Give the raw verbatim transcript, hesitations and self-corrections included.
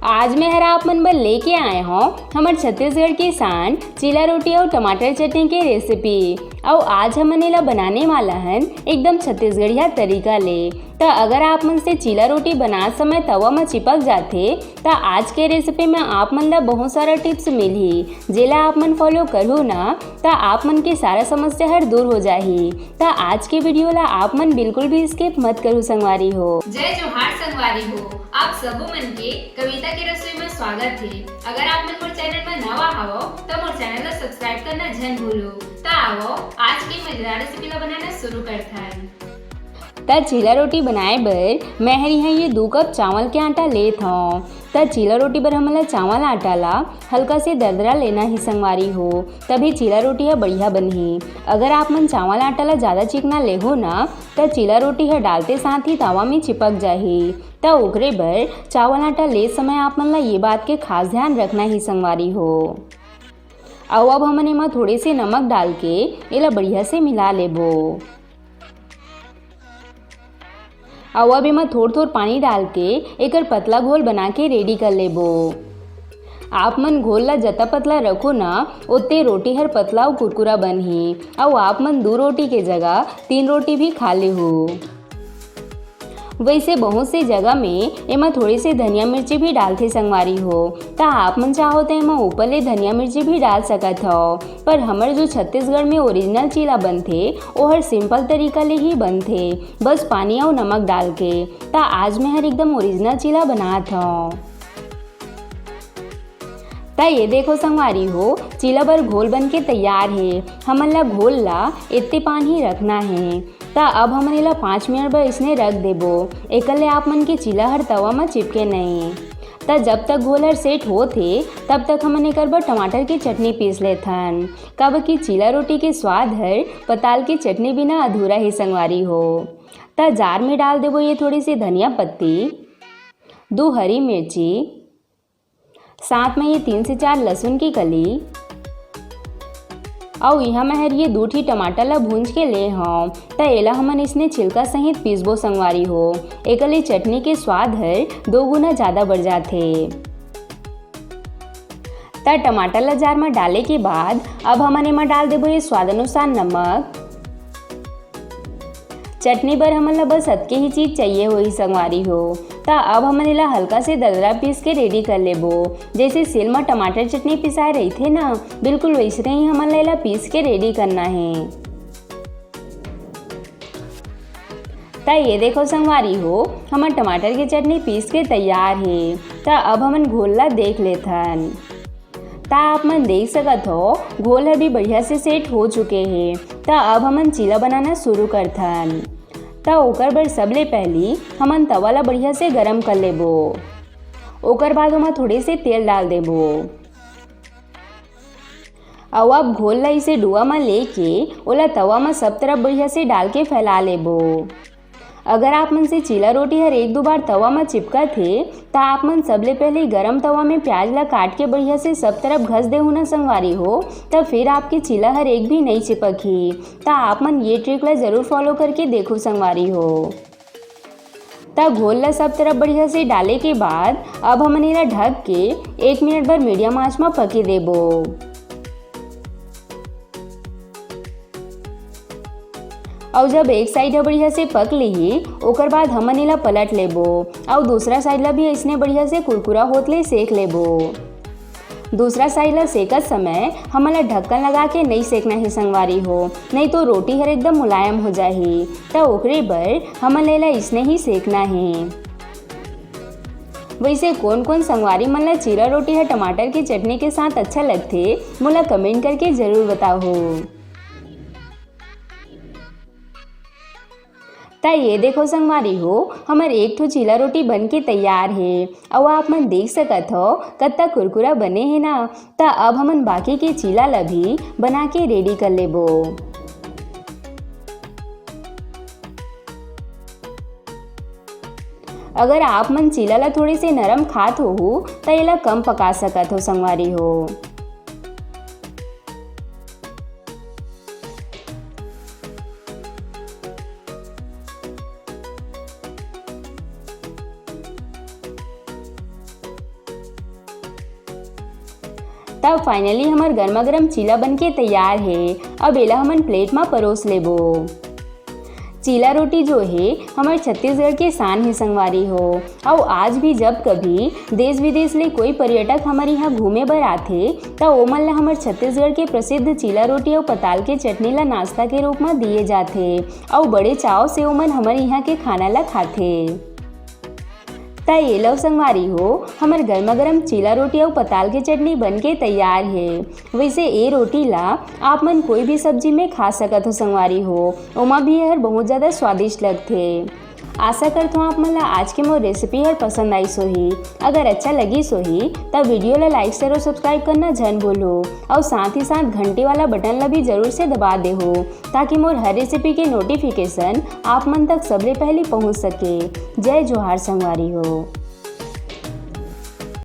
आज मैं हर आप मन बर लेके आए हौं हमर छत्तीसगढ़ के शान चीला रोटी अउ टमाटर चटनी के रेसिपी। अउ आज हमन एला बनाने वाला हन एकदम छत्तीसगढ़िया तरीका ले। त अगर आप मन से चीला रोटी बनात समय तवा म चिपक जाथे, त आज के रेसिपी म आप मन ला बहुत सारा टिप्स मिलही, जेला आप मन फॉलो करहू ना, त आप मन के सारा समस्या हर दूर हो जाही। त आज के वीडियो ला आप मन बिल्कुल भी स्किप मत करू संगवारी हो। जय जोहार संगवारी हो, आप सबो मन के कविता के रसोई में स्वागत हे। अगर आप मन मोर चैनल में नवा हवो, त मोर चैनल ला सब्सक्राइब करना झन भूलो। त आवो, आज के मजेदार रेसिपी ला बनाना शुरू करथन। त चीला रोटी बनाए बर मैं हर इहाँ ये दू कप चावल के आटा लेत हौं। त चीला रोटी बर हमन ला चावल आटा ला हल्का से दरदरा लेना ही संगवारी हो, तभी चीला रोटी ह बढ़िया बनही। अगर आप मन चावल आटा ला ज्यादा चिकना लेहो ना, त चीला रोटी ह डालते साथ ही तवा में चिपक जाही। त ओकरे बर चावल आटा लेत समय आप मन ला ये बात के खास ध्यान रखना ही संगवारी हो। अउ अब हमन एमा थोड़े से नमक डाल के एला बढ़िया से मिला लेबो। अउ अब एमा थोर-थोर पानी डाल के एकर पतला घोल बना के रेडी कर लेबो। आप मन घोल ला जतका पतला रखो ना, ओतने रोटी हर पतला अउ कुरकुरा बनही। अउ आप मन दू रोटी के जगह तीन रोटी भी खा लेहू। वैसे बहुत से जगह में एमा थोड़े से धनिया मिर्ची भी डालथे संगवारी हो, त आप मन चाहो त एमा ऊपर ले धनिया मिर्ची भी डाल सकत हव। पर हमर जो छत्तीसगढ़ में ओरिजिनल चीला बनथे, ओहर सिंपल तरीका ले ही बनथे, बस पानी अउ नमक डाल के। त आज मैं हर एकदम ओरिजिनल चीला बनात हव। त ये देखो संगवारी हो, चीला बर घोल बन के तैयार हे। हमन ला घोल ला एत्ते पान ही रखना हे। त अब हमन एला पाँच मिनट बर इसने रख देबो। एकर ले आप मन के चीला हर तवा म चिपके नहीं। त जब तक घोल हर सेट होत हे, तब तक हमन एकर बर टमाटर के चटनी पीस लेथन, काबर कि चीला रोटी के स्वाद हर पताल के चटनी बिना अधूरा हे संगवारी हो। त जार में डाल देबो ये थोड़ी सी धनिया पत्ती, दो हरी मिर्ची, साथ में ये तीन से चार लहसुन की कली, अउ इहाँ मैं हर ये दू ठी टमाटर ला भूंज के ले हौं। त एला हमन इसने छिलका सहित पीसबो संगवारी हो, एकर ले चटनी के स्वाद हर दो गुना ज्यादा बढ़ जाथे। त टमाटर ला जार म डाले के बाद अब हमन एमा डाल देबो ये स्वाद अनुसार नमक। चटनी बर हमन ला बस अतके ही चीज चाहिए होही संगवारी हो। त अब हमन एला हल्का से दरदरा पीस के रेडी कर लेबो। जैसे सिल म टमाटर चटनी पिसाए रहिथे ना, बिल्कुल वैसने ही हमन ला एला पीस के रेडी करना हे। त ये देखो संगवारी हो, हमर टमाटर के चटनी पीस के तैयार हे। त अब हमन घोल ला देख लेथन। त आप मन देख सकत हो, घोल ह भी बढ़िया से सेट हो चुके हे। त अब हमन चीला बनाना शुरू करथन। त ओकर बर सबले पहली हमन तवा ला बढ़िया से गरम कर लेबो। ओकर बाद ओमा थोड़े से तेल डाल देबो। अउ अब घोल ला इसे डुआ म लेके ओला तवा म सब तरफ बढ़िया से डाल के फैला लेबो। अगर आप मन से चीला रोटी हर एक दो बार तवा म चिपकत हे, त आप मन सबले पहले गरम तवा में प्याज ला काट के बढ़िया से सब तरफ घस देहू ना संगवारी हो, त फिर आपके चीला हर एक भी नई चिपकही। त आप मन ये ट्रिक ला जरूर फॉलो करके देखो संगवारी हो। त घोल ला सब तरफ बढ़िया से डाले के बाद अब हमन एला ढक के एक मिनट बर मीडियम आंच म पके देबो। अउ जब एक साइड ह बढ़िया से पक लिही, ओकर बाद हमन एला पलट लेबो। अउ दूसरा साइड ला भी अइसने बढ़िया से कुरकुरा होत ले सेक लेबो। दूसरा साइड ला सेकत समय हमन ला ढक्कन लगा के नई सेकना हे संगवारी हो, नहीं तो रोटी हर एकदम मुलायम हो जाही। त ओकरे बर हमन ला एला अइसने ही सेकना हे। वैसे कोन कोन संगवारी मन ला चीला रोटी ह टमाटर के चटनी के साथ अच्छा लगथे, मोला कमेंट करके जरूर बताओ। त ये देखो संगवारी हो, हमर एक ठो चीला रोटी बन के तैयार हे। अउ आप मन देख सकत हो कत्ता कुरकुरा बने हे ना। त अब हमन बाकी के चीला ला भी बना के रेडी कर लेबो। अगर आप मन चीला ला थोड़े से नरम खात होहू, त एला कम पका सकत हो संगवारी हो। अब finally हमर गर्मा गर्म चीला बनके तैयार हे। अब एला हमन plate म परोस लेबो। चीला रोटी जो हे, हमर छत्तीसगढ़ के शान हे संगवारी हो। अउ आज भी जब कभी देश विदेश ले कोई पर्यटक हमर इहाँ घूमे बर आथे, त ओमन ला हमर छत्तीसगढ़ के प्रसिद्ध चीला रोटी अउ पताल के चटनी ला नाश्ता के रूप म दिए जाथे। अउ बड़े चाव से ओमन हमर इहाँ के खाना ला खाथे। त ये लो संगवारी हो, हमर गर्मा गर्म चीला रोटी अउ पताल के चटनी बन के तैयार हे। वैसे ये रोटी ला आप मन कोई भी सब्जी में खा सकत हो संगवारी हो, ओमा भी हर बहुत ज्यादा स्वादिष्ट लगथे। आशा करत हो आप मन ला आज के मोर recipe हर पसंद आइस होही। अगर अच्छा लगिस होही, त video ला like, share और subscribe करना झन भूलहू, और साथ ही साथ घंटी वाला button ला भी जरूर से दबा देहू, ताकि मोर हर recipe के notification आप मन तक सबले पहली पहुंच सके। जय जोहार संगवारी हो।